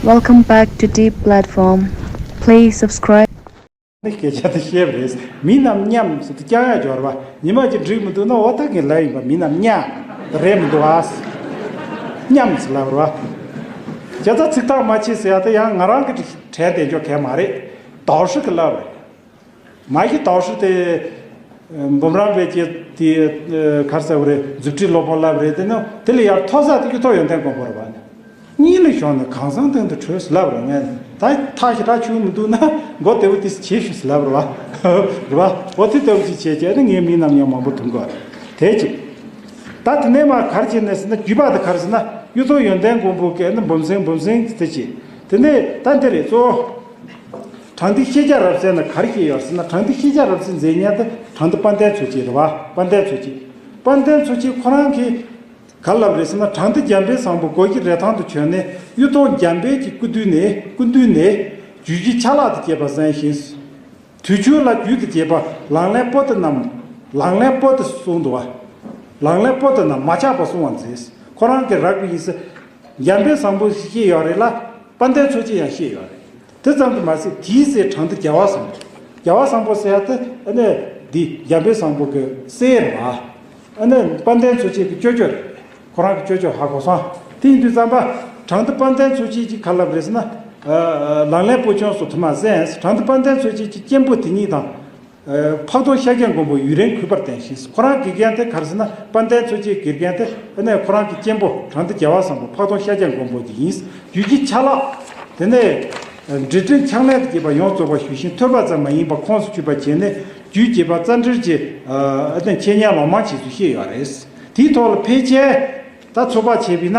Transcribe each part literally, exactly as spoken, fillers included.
Welcome back to Deep Platform. Please subscribe. ནི་སྐད་ཆ་དེ་བཤད་པ་རེད། མི་རྣམས་མཉམ་ཟེར་དུས་རྐྱང་ཡ་སྦྱོར་བ། ཉི་མ་གཅིག་འགྲིག་མི་འདུག་ན་འོ་ད་ངས་ལབ་ཡིན་པ། མི་རྣམས་མཉམ་རེད་མི་འདུག་ཨ། མཉམ་ཟེར་ལབ་རེད་བ། བྱས་ཙང་ཚིག་ཐག་མ་ཆད་ཟེར་ཡ་དེ་ཡང་ང་རང་གི་དྲན་བསྡད་འཇོག་གལ་མ་རེད། 导师 གི་ལབ་རེད། མ་གཞི་导师 དེ། འབུམ་རམས་པའི་ཀྱི་དེ། གར་ཟེར་བ་རེད། མཛུབ་ཁྲིད་སློབ་དཔོན་ལབ་རེད། དེ་ནི་དེ་ལས་ཡར་མཐོ་ས་དེ་གི་ཐོག་ཡོན་ཏན་མགོན་པོ་རེད་བ། གཉིས་ལ་ཤོང་ནས་གང་ཟག་སྟེང་དུ་འཕྲོས་ལབ་རེད། ངས་ད་ཐག་ཞེ་དྲག་ཆུད་མི་འདུག་ན་མགོ་བདེ་བོ་དེ་བྱེད་ཤོག་ལབ་རེད་བ། རེད་བ། འོ་དེ་ལྟ་བུ་ཅིག་བྱས་བྱས་ནས་ངས་མི་རྣམས་མཉམ་མང་པོ་ཐུག་གི་རེད། དེ་ཅིག་ད་དེ་ནས་མར་གར་བྱས་ནས་ཟེར་ན་བརྒྱུད་པ་དེ་གར་ཟེར་ན་གཡུ་ཐོག་ཡོན་ཏན་མགོན་པོ་གི་ནི་འབུམ་སེང་འབུམ་སེང་དེ་ཅིག་དེ་ནས་ད་འདི་རེད་གཙོ་བོ། དྲང་ཏི་ཤེས་བྱ་རབ་གསལ་ན་ག་རེ་བཤད་ཡོད་ཟེར་ན། དྲང་ཏི་ཤེས་བྱ་རབ་གསལ་མཛད་མཁན་དེ་དྲང་ཏི་དཔལ་ལྡན་ཚོ་ཆེན་རེད་བ། དཔལ་ལྡན་ཚོ་ཆེན། དཔལ་ལྡན་ཚོ་ཆེན་ཁོ་རང་གིས་ག་རེ་ལབ་རེད་ཟེར་ན། དྲང་ཏི་འཇམ་དཔལ་བཟང་པོ་སྒོ་ཁྱི་རི་ཐང་དུ་བྱོན་ནས་གཡུ་ཐོག་འཇམ་དཔལ་གྱི་སྐུ་མདུན་ནས་སྐུ་མདུན་ནས་རྒྱུད་ཀྱི་ཆ་ལག་ཏུ་བྱས་པ་གསན་ཞིང་། དུས་མཆོད་ལ་རྒྱུད་དུ་བྱས་པ་ལག་ལེན་པོ་ཏི་རྣམས། ལག་ལེན་པོ་ཏི་གསུངས་འདུག་བ། ལག་ལེན་པོ་ཏི་རྣམས་མ་ཆག་པ་གསུང་བ་མཛད། ཁོ་རང་གིས་རག་པའི་ཡིན་ཟེར། འཇམ་དཔལ་བཟང་པོ་ཞིག་བཤད་ཡོད་རེད་ལ། དཔལ་ལྡན་ཚོ་ཆེན་ཡང་བཤད་ཡོད་རེད། དེ་ཙམ་དུ་མ་ཟད་དེའི་ཚེ་དྲང་ཏི་རྒྱལ་བ་བཟང་པོ། རྒྱལ་བ་བཟང་པོ་ཟེར་ཡ་དེ་ཨ་ནི་འདི་འཇམ་དཔལ་བཟང་པོ་གི་སྲས་རེད་བ། ཨ་ནི་དཔལ་ལྡན་ཚོ་ཆེན་གི་ཅོ་ཅོ་རེད། ཁོ་རང་གི་ཅོ་ཅོ་ཧ་གོ་སོང་། དེ་ཡིན་དུས་ཙམ་པ་དྲང་ཏི་དཔལ་ལྡན་ཚོ་ཆེན་གྱིས་ག་རེ་ལབ་རེད་ཟེར་ན། ལག་ལེན་པོ་ཆུང་སོགས་དུ་མ་གསན། དྲང་ཏི་དཔལ་ལྡན་ཚོ་ཆེན་གྱི་གཅེན་པོ་དེ་ཉིད་དང་། འཕགས་གདོང་ཤཱཀྱ་མགོན་པོ་ཡུན་རིང་གུས་པར་བསྟེན་ཞིང་། ཁོ་རང་དགེ་རྒན་དེ་ག་རེ་ཟེར་ན། དཔལ་ལྡན་ཚོ་ཆེན་དགེ་རྒན་དེ་ཨ་ནི་ཁོ་རང་གི་གཅེན་པོ་དྲང་ཏི་རྒྱལ་བ་བཟང་པོ་འཕགས་གདོང་ཤཱཀྱ་མགོན་པོ་དེ་ཡིན། རྒྱུད་ཀྱི་ཆ་ལག་དེ་ནས་འབྲེལ་ཕྲེང་ཕྱག་ལེན་དུ་བྱེད་པ་ཡོངས་རྫོགས་པ་ཞུ་ཞིང་། ཐོས་པ་ཙམ་མ་ཡིན་པར་ཁོངས་སུ་ཆུད་པ་བྱས་ནས་རྒྱུད་རྒྱས་པ་རྩ་འགྲེལ་གྱི་ཨ་ནི་འཆད་ཉན་ལོ་མང་བྱས་ཚུལ་བཤད་ཡོད་རེད། དེའི་ཐོག་ལ་ཕལ་ཆེར་ད་ཚོད་དཔག་བྱས་པས་ན།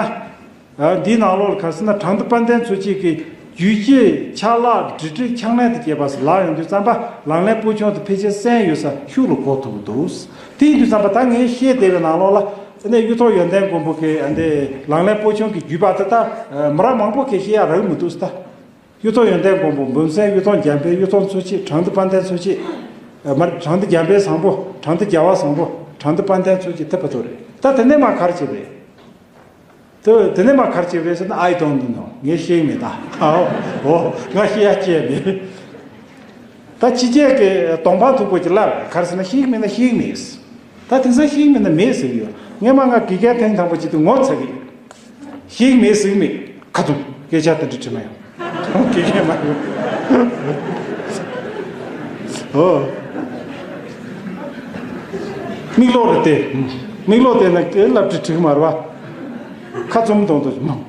འདིའི་ནང་ལོགས་ལ་ག་རེ་ཟེར་ན། དྲང་ཏི་དཔལ་ལྡན་ཚོ་ཆེན་གྱི་རྒྱུད་ཀྱི་ཆ་ལག་འབྲེལ་ཕྲེང་ཕྱག་ལེན་དུ་བྱེད་པ་ཟེར་ལབ་ཡོང་དུས་ཙམ་པ། ལག་ལེན་པོ་ཆུང་དེ་ཕལ་ཆེར་གསན་ཡོད་ས་ཤུགས་ལ་གོ་ཐུབ་ཀྱི་འདུག་དེ་ཡིན་དུས་ཙམ་པ་ད་ངས་བཤད་བསྡད་པའི་ནང་ལོགས་ལ། ཨ་ནི་གཡུ་ཐོག་ཡོན་ཏན་མགོན་པོ་གི་ཨ་འདི་ལག་ལེན་པོ་ཆུང་གི་བརྒྱུད་པ་དེ་ད་མི་རབས་མང་པོ་གིས་བཤད་ཡ་རག་མི་འདུག་ཟེར་ད། གཡུ་ཐོག་ཡོན་ཏན་མགོན་པོ། འབུམ་སེང་། གཡུ་ཐོག་འཇམ་དཔལ། གཡུ་ཐོག་ཚོ་ཆེན། དྲང་ཏི་དཔལ་ལྡན་ཚོ་ཆེན། ཨ་མ་རེད། དྲང་ཏི་འཇམ་དཔལ་བཟང་པོ། དྲང་ཏི་རྒྱལ་བ་བཟང་པོ། དྲང་ཏི་དཔལ་ལྡན་ཚོ་ཆེན། དེ་བར་དུ་རེད། ད་དེ་ནས་མར་ག་རེ་བྱས་པ་རེད། དེ་དེ་ནས་མར་ག་རེ་བྱས་པ་རེད་ཟེར་ན། I don't know. ངས་ཤེས་མེད་ད། ཨའོ། ཨོ། ང་ཤེས་ཡ་ཅི་ཡང་མེད། ད་ཕྱི་རྒྱལ་གྱི་གདོང་པ་མཐུག་པོ་ཅིག་ལབ། ག་རེ་ཟེར་ན། ཤེས་མེད་ན་ཤེས་མེད། ད་དེང་སང་ཤེས་མེད་ན་མེད་ཟེར་གྱི་ཡོད། སྔོན་མ་ང་དགེ་རྒན་ཐེངས་དང་པོ་བྱེད་དུས་ངོ་ཚ་གི། ཤེས་མེད་ཟེར་མེད། ཁ་ཐུམ། སྐད་ཆ་དེ་འདྲ་དྲི་མ་ཡོང་། དགེ་རྒན་མ་ཡོང་། ཨོ། མིག་ལོག་རེད་དེ། མིག་ལོག་དེ་ན་སྐད་ལབ་དྲི་དྲི་གི་མ་རེད་བ། ཁ་བཙུམ་གཏོང་དུ་མང་།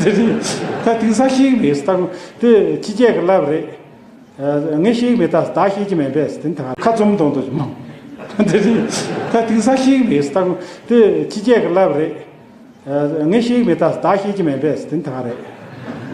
དེ་རིང་ད་དེང་སང་ཤེས་མེད་ཟེར། ད་དེ་ཕྱི་རྒྱལ་གྱི་ལབ་རེད། ངས་ཤེས་མེད། ད་ད་ཤེས་ཀྱི་མེད་པས་དེ་ད་ཁ་བཙུམ་གཏོང་དུ་མང་། དེ་རིང་ད་དེང་སང་ཤེས་མེད་ཟེར། ད་དེ་ཕྱི་རྒྱལ་གྱི་ལབ་རེད། ངས་ཤེས་ཀྱི་མེད། ད་ད་ཤེས་ཀྱི་མེད་པས་དེ་ད་རེད།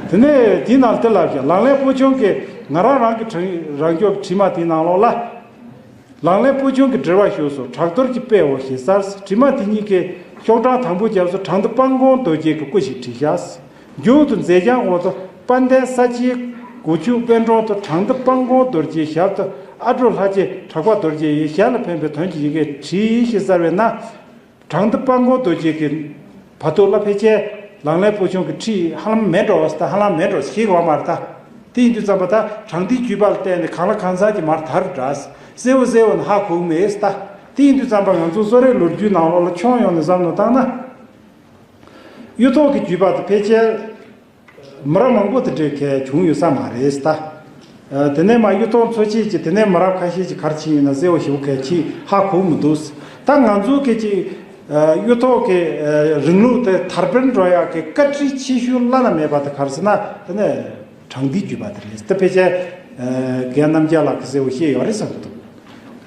དེ་ནས་དེའི་ནང་དེ་ལབ་ཀྱི། ལག་ལེན་པོ་ཆུང་གིས་ང་རང་རང་གི་དྲི་རང་སྐྱོབ་དྲི་མ་དེའི་ནང་ལོགས་ལ། ལག་ལེན་པོ་ཆུང་གིས་འགྲེལ་བ་ཞུས་སོ། ཁྲག་གཏོར་གྱི་དཔེའོ་ཞེས་ཟེར། དྲི་མ་དེ་གཉིས་ཀྱི་ཤོག་གྲངས་དང་པོའི་རྒྱབ་སུ་དྲང་ཏི་དཔལ་མགོན་རྡོ་རྗེ་གི་སྐུ་ཞིག་བྲིས་བཞག་མཇུག་ཏུ་མཛད་བྱང་འོག་ཏུ། དཔལ་ལྡན་ས་སྐྱའི་སྒོ་ཕྱུགས་པད་འབྲོང་དུ། དྲང་ཏི་དཔལ་མགོན་རྡོ་རྗེའི་ཞབས་སུ། ཨ་གྲོ་ལྷ་རྗེ་གྲགས་པ་རྡོ་རྗེ་ཡི། གཞན་ལ་ཕན་པའི་དོན་གྱི་ཡི་གེ་བྲིས་ཞེས་གསལ་བས་ན། དྲང་ཏི་དཔལ་མགོན་རྡོ་རྗེ་གི་བར་དུ་ལ་ཕལ་ཆེར་ལག་ལེན་པོ་ཆུང་གི་ཁྲིད་ཧ་ལམ་མེད་འགྲོ་བ་ཟེར། ད་ཧ་ལམ་མེད་འགྲོ་ཞིག་བ་མ་རེད་ད། དེ་ཡིན་དུས་ཙམ་པ་ད་དྲང་ཏིའི་བརྒྱུད་པ་ལ་བརྟེན་ནས་གང་ལ་གང་འཚམ་གྱི་མར་དར་འདྲ། གསལ་བོ་གསལ་བོ་ནི་ཧ་གོ་གི་མེད་ཟེར་ད། དེ་ཡིན་དུས་ཙམ་པ་ང་ཚོ་གསོ་རིག་ལོ་རྒྱུས་ནང་ལོགས་ལ་ཁྱོན་ཡོངས་ནས་བསམ་བློ་བཏང་ན། གཡུ་ཐོག་གི་བརྒྱུད་པ་དེ་ཕལ་ཆེར་མི་རབས་མང་པོ་དེ་འདྲའི་གས་བྱུང་ཡོད་ས་མ་རེད་ད། ཨ་དེ་ནས་མར་གཡུ་ཐོག་མཚོ་སྐྱེས་ཀྱི་དེ་ནས་མི་རབས་ཁ་ཤས་ཀྱིས་ག་རེ་བྱས་ཡོད་ན་གསལ་བོ་ཞེ་པོ་གས་ཅིག་ཧ་གོ་མི་འདུག་ད་ང་ཚོ་གི་ཅིག་ཨ་གཡུ་ཐོག་གི་ཨ་རིང་ལུགས་དེ་དར་སྤེལ་འགྲོ་ཡག་གི་བཀའ་དྲིན་ཆེ་ཤོས་བླ་ན་མེད་པ་དེ་ག་རེ་ཟེར་ན། དེ་ནས་དྲང་ཏིའི་བརྒྱུད་པ་དེ་རེད། དེ་ཕལ་ཆེར་ཨ་རྒན་རྣམ་རྒྱལ་ལགས་ཀྱིས་གསལ་བོ་བཤད་ཡོད་རེད་བསམ་གྱི་འདུག་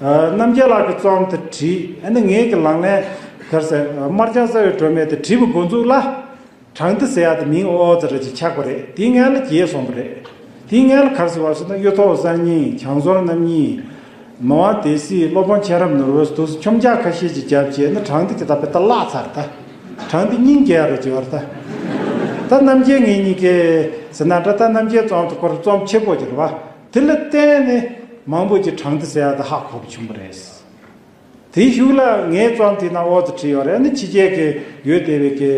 ཨ་རྣམ་རྒྱལ་ལགས་ཀྱིས་རྩོམ་དེ་བྲིས། ཨ་ནི་ངས་ཀྱི་ལག་ལེན་ག་རེ་ཟེར། དམར་རྒྱང་རྩ་བའི་སྒྲོན་མེ་དེ་བྲིས་པའི་འགོ་འཛུགས་ལ། དྲང་ཏི་ཟེར་ཡ་དེ་མིང་ཨོ་ཙི་ར་ཅིག་ཆགས་པ་རེད། དེའི་སྔོན་ལ་བརྗེད་སོང་བ་རེད། དེའི་སྔོན་ལ་ག་རེ་ཟེར་བ་ཟེར་ན། གཡུ་ཐོག་གསར་རྙིང་། བྱང་ཟུར་རྣམ་གཉིས། མི་དབང་སྡེ་སྲིད། སློབ་དཔོན་མཁྱེན་རབ་ནོར་བུ། དུ་མཆོང་རྒྱག་ཁ་ཤས་ཀྱིས་རྒྱབ་བྱས་ནས་དྲང་ཏི་དེ་ད་དཔེ་ད་བརླག་ཚར་ད། དྲང་ཏི་སྙིང་རྗེ་རུ་གྱུར་ད། ད་རྣམ་རྒྱལ་ངེད་གཉིས་ཀས་ཟེར་ན་འདྲ། ད་རྣམ་རྒྱལ་རྩོམ་དེ་ཁོ་རང་རྩོམ་ཆེ་པོ་ཅིག་རེད་བ། དེ་ལ་བརྟེན་ནས་མང་པོ་ཅིག་དྲང་ཏི་ཟེར་ཡ་དེ་ཧ་གོ་བ་བྱུང་བ་རེད། དེའི་གཞུག་ལ་ངའི་རྩོམ་དེའི་ནང་ཨོ་ཙི་བྲིས་ཡོད་རེད། ནི་ཕྱི་རྒྱལ་གྱི་ཡོད་བསྡད་པའི་གི་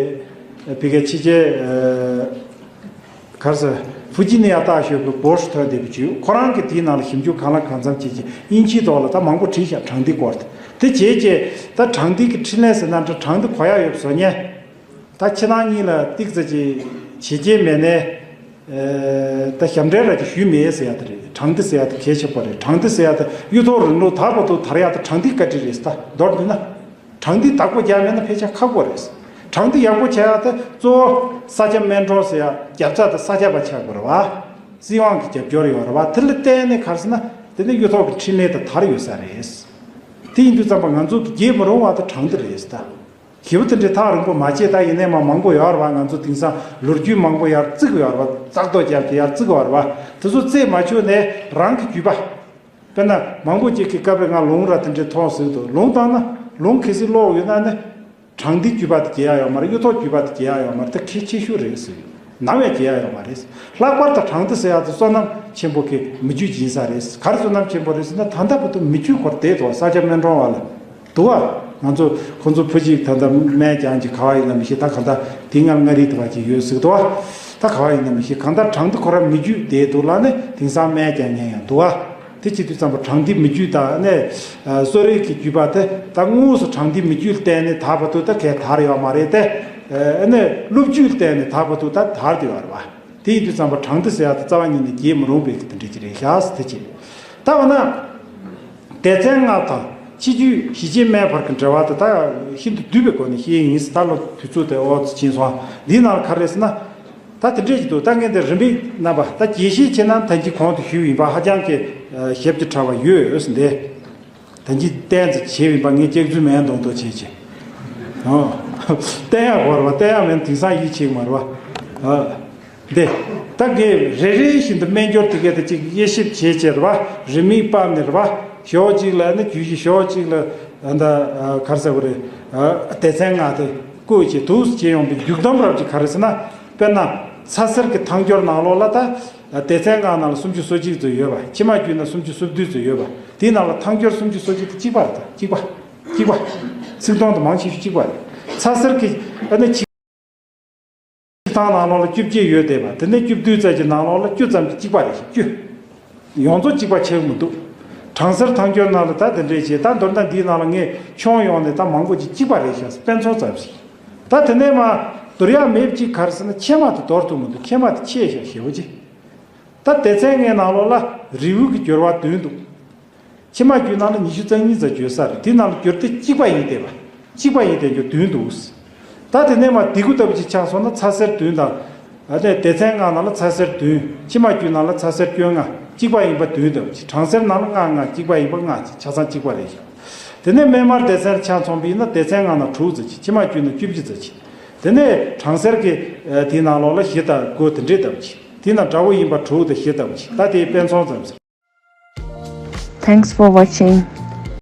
ཕ་གིའི་ཕྱི་རྒྱལ་ཨ་ གར་ཟེར། ཕུ་ཇི་ནི་ཡ་ཏ་ཞོལ་གྱི་བོ་ཤི་ཐོན་བསྡད་པ་ཅིག་ཡོད། ཁོ་རང་གིས་དེའི་ནང་ལ་ཞིབ་འཇུག་གང་ལ་གང་འཚམ་བྱས་ཀྱི་དབྱིན་ཇིའི་ཐོག་ལ་ད་མང་པོ་བྲིས་ཤག་དྲང་ཐིག་སྐོར་དེ། དེ་བྱས་རྗེས་ད་དྲང་ཐིག་གི་འཕྲིན་ལས་ཟེར་ན་འདྲ། དྲང་ཐིག་གོ་ཡག་ཡོད་པ་བཟོ་མཁན། ད་ཁྱེད་རང་གཉིས་ལ་ཏིག་ཙམ་ཅིག་བྱས་རྗེས་མེད་ནའི། ཨེ། ད་ཞབས་འདྲེན་ར་ཅིག་ཞུས་མེད་ཟེར་ཡག་དེ་རེད། དྲང་ཐིག་ཟེར་ཡག་དེ་གལ་ཆེན་པོ་རེད། དྲང་ཐིག་ཟེར་ཡག་དེ་གཡུ་ཐོག་རིང་ལུགས་དར་བར་དུ་དར་ཡག་དེ་དྲང་ཐིག་བཀའ་དྲིན་རེད་ད། མདོར་བསྡུས་ན། དྲང་ཐིག་བདག་པོ་རྒྱག་མེད་ན་ཕལ་ཆེར་ཁག་པོ་རེད། དྲང་ཐིག་ཡག་པོ་བྱེད་ཡག་དེ་གཙོ་བོ་ས་ཆ་སྨན་གྲོང་ཟེར་ཡག་རྒྱབ་ཚད་དེ་ས་ཆ་པ་ཆགས་དགོས་རེད་བ། སྲིད་དབང་གི་རྒྱབ་སྐྱོར་ཡོད་རེད་བ། དེ་ལ་བརྟེན་ནས་ག་རེ་ཟེར་ན། དེ་ནི་གཡུ་ཐོག་གི་འཕྲིན་ལས་དེ་དར་ཡོད་ས་རེད། དེ་ཡིན་དུས་ཙམ་པ་ང་ཚོ་གི་བརྗེད་མི་རུང་བ་དེ་དྲང་ཐིག་རེད་ད། ཞེ་པོ་དེ་འདྲའི་ཐག་རིང་པོ་མ་བྱེད། ད་ཡིན་ནའི་མ་མང་པོ་ཡོད་རེད་བ། ང་ཚོ་དེང་སང་ལོ་རྒྱུས་མང་པོ་ཡར་བརྩིགས་ཡོད་རེད་བ། བཙག་འཐུ་བརྒྱབ་སྟེ་ཡར་བརྩིགས་ཡོད་རེད་བ། དེ་ཚོ་རྩད་མ་ཆོད་ནས་རང་གི་རྒྱུད་པ། དཔེར་ན་མང་པོ་ཅིག་གིས་སྐབས་རེ་ང་ལུང་ར་དེ་འདྲའི་མཐོང་ཟེར་གི་འདུག་ལུང་བཏང་ན་ལུང་གལ་སྲིད་ཀློག་ཡོད་ན་ནི། དྲང་ཐིག་རྒྱུད་པ་དེ་བརྗེད་ཡག་ཡོད་མ་རེད། གཡུ་ཐོག་རྒྱུད་པ་དེ་བརྗེད་ཡག་ཡོད་མ་རེད། ད་གལ་ཆེ་ཤོས་རེད་ཟེར་གི་ཡོད། ནམ་ཡང་བརྗེད་ཡག་ཡོད་མ་རེད། ལྷག་པར་དུ་དྲང་ཐིག་ཟེར་ཡག་དེ་བསོད་ནམས་ཆེན་པོ་གི་མི་རྒྱུད་ཡིན་ས་རེད། ག་རེ་བསོད་ནམས་ཆེན་པོ་རེད་ཟེར་ན། ད་ལྟ་བར་དུ་མི་རྒྱུད་སྐོར་བསྡད་འདུག་ས་ཆ་སྨན་གྲོང་བ་ལ། འདུག་བ། ང་ཚོ་ཁོང་ཚོ་བུ་གཅིག་ད་ལྟ་སྨན་རྐྱང་གི་ག་བ་ཡིན་ན་མི་ཤེས། ད་གང་ལྟར་དེ་སྔར་མངའ་རིས་དེ་བ་ཅིག་ཡོད་ཟེར་གི་འདུག་བ། ད་ག་བ་ཡིན་ན་མི་ཤེས། གང་ལྟར་དྲང་ཐིག་ཁོ་རང་མི་རྒྱུད་བསྡད་འདུག་ལ་ནི་དེང་སང་སྨན་རྐྱང་མཁན་ཡང་འདུག་བ། དེ་བྱེད་དུས་ཙམ་པ་དྲང་ཐིག་མི་རྒྱུད་དང་ནི་གསོ་རིག་གི་རྒྱུད་པ་དེ་ད་དངོས་སུ་དྲང་ཐིག་མི་རྒྱུད་བརྟེན་ནས་ད་བར་དུ་ད་གས་དར་ཡོད་མ་རེད་དེ། ནི་སློབ་རྒྱུད་བརྟེན་ནས་ད་བར་དུ་ད་དར་བསྡད་ཡོད་རེད་བ། དེ་ཡིན་དུས་ཙམ་པ་དྲང་ཐིག་ཟེར་ཡག་དེ་རྩ་བ་ཉིད་ནས་བརྗེད་མི་རུང་བའི་གི་དེ་འདྲ་ཅིག་རེད་ཤག་དེ་བྱས། ད་འོ་ན། སྡེ་ཚན་ལྔ་དང་ཕྱི་རྒྱུད་ཞི་བྱེད་སྨན་བར་གྱི་འབྲེལ་བ་དེ་ད་ཤིན་ཏུ་བསྡུས་པའི་སྒོ་ནས་བཤད་ཡིན། ད་ལོ་དུས་ཚོད་དེ་ཨོ་ཙི་ཕྱིན་སོང་། འདིའི་ནང་ལ་ག་རེ་ཟེར་ན། ད་དེ་འདྲས་ཀྱི་འདུག་ད་ངས་འདི་རིམ་པས་རྣམ་པ་ད་རྒྱས་བཤད་བྱས་ན་ད་གིན་གོང་དུ་ཞུས་ཡིན་པ་ཧ་ཅང་གི་ཞིབ་ཏུ་ཕྲ་བ་ཡོད་ཟེར་འདི། ད་གིན་བསྟན་ཙམ་བྱས་ཡིན་པ། ངས་སྐྱག་རྫུན་མེད་མདོག་མདོག་བྱས་བྱས། ཨོ། བསྟན་ཡག་གོ་ར་བ། བསྟན་ཡག་མེད་ན་དེང་སང་ཡིད་ཆེས་མ་རེད་བ། ཨ། འདི། ད་གིན་རེ་རེ་བཞིན་དུ་སྨན་སྦྱོར་དེ་གས་དེ་གཅིག་དབྱེ་ཞིབ་བྱས་བྱས་རེད་བ། རིན་མེད་སྤར་ནས་རེད་བ། ཞོག་གཅིག་ལ་ནི་རྒྱུད་བཞི། ཞོག་གཅིག་ལ་ད་ག་རེ་ཟེར་དགོས་རེད། སྡེ་ཚན་ལྔ་དེ་བཀོད་བྱས་འདུག་བྱས་ཡོང་པའི་མཇུག་སྡོམ་རབ་ཅིག་ག་རེ་ཟེར་ན། དཔེར་ན་ཚ་སེལ་གྱི་ཐང་སྦྱོར་ནང་ལོགས་ལ་ད་སྡེ་ཚན་ལྔ་ནང་ལ་སུམ་ཅུ་སོ་གཅིག་ཙམ་ཡོད་པ། ཕྱི་མ་བརྒྱུད་ན་སུམ་ཅུ་སོ་བདུན་ཙམ་ཡོད་པ། དེའི་ནང་ལ་ཐང་སྦྱོར་སུམ་ཅུ་སོ་གཅིག་དེ་གཅིག་པ་རེད། ད་གཅིག་པ། གཅིག་པ། ཚིག་དོན་དུ་མང་ཆེ་ཤོས་གཅིག་པ་རེད། ཚ་སེལ་གྱི་ཨ་ནི་ཆིག་ཐང་ནང་ལོགས་ལ་བཅུ་བརྒྱད་ཡོད་བསྡད་པ། དེ་ནས་བཅུ་བདུན་ཙམ་གྱི་ནང་ལོགས་ལ་བཅུ་ཙམ་གྱི་གཅིག་པ་རེད་ཤག་བཅུ། ཡོངས་རྫོགས་གཅིག་པ་ཆགས་མི་འདུག་གྲང་སེལ་ཐང་སྦྱོར་ནང་ལ་ད་དེ་འདྲས་བྱས། ད་མདོར་ན་འདིའི་ནང་ལ་ངས་ཁྱོན་ཡོངས་ནས་ད་མང་པོ་ཅིག་གཅིག་པ་རེད་ཤག་དཔེ་མཚོན་ཙམ་ཞིག་ད་དེ་ནས་མ་འདོར་ཡག་མེད་པ་ཅིག་ག་རེ་ཟེར་ན། ཕྱེ་མ་དེ་འདོར་ཐུབ་མི་འདུག་ཕྱེ་མ་དེ་ཆེ་ཤག་ཞེ་པོ་ཅིག་ད་སྡེ་ཚན་ལྔའི་ནང་ལོགས་ལ་རིལ་བུ་གི་སྦྱོར་བ་བདུན་འདུག་ཕྱི་མ་རྒྱུད་ནང་ལ་ཉི་ཤུ་རྩ་གཉིས་ཙམ་བརྗོད་ས་རེད། དེ་ནང་ལ་སྦྱོར་སྡེ་གཅིག་པ་ཡིན་བསྡད་པ། གཅིག་པ་ཡིན་བསྡད་རྒྱུ་བདུན་འདུག་ད་དེ་ནས་མ་ལྡེ་གུ་ལྟ་བུ་ཅིག་ཆགས་སོང་ན། ཚ་སེལ་བདུན་དང་། ཨ་ནི་སྡེ་ཚན་ལྔ་ནང་ལ་ཚ་སེལ་བདུན། ཕྱི་མ་རྒྱུད་ནང་ལ་ཚ་སེལ་བཅོ་ལྔ། གཅིག་པ་ཡིན་པ་བདུན་ལྟ་བུ་ཅིག་གྲང་སེལ་ནང་ལ་ལྔ་ལྔ། གཅིག་པ་ཡིན་པ་ལྔ་ཅིག་ཆ་ཚང་གཅིག་པ་རེད་ཤག་དེ་ནས་སྨན་མར་སྡེ་ཚན་ཆ་མཚོན་པ་ཡིན་ན། སྡེ་ཚན་ལྔ་ནང་དྲུག་ཙམ་ཅིག་ཕྱི་མ་རྒྱུད་ནང་བཅུ་བཞི་ཙམ་ཅིག་དེ་ནས་གྲང་སེལ་གྱི་ཨ་དེའི་ནང་ལོགས་ལ་བཞི་དང་དགུ་དེ་འདྲས་ལྟ་བུ་ཅིག་དེའི་ནང་འདྲ་བོ་ཡིན་པ་དྲུག་དང་བཞི་ལྟ་བུ་ཅིག་ད་དེའི་དཔེ་མཚོན་ཙམ་ཟེར། Thanks for watching.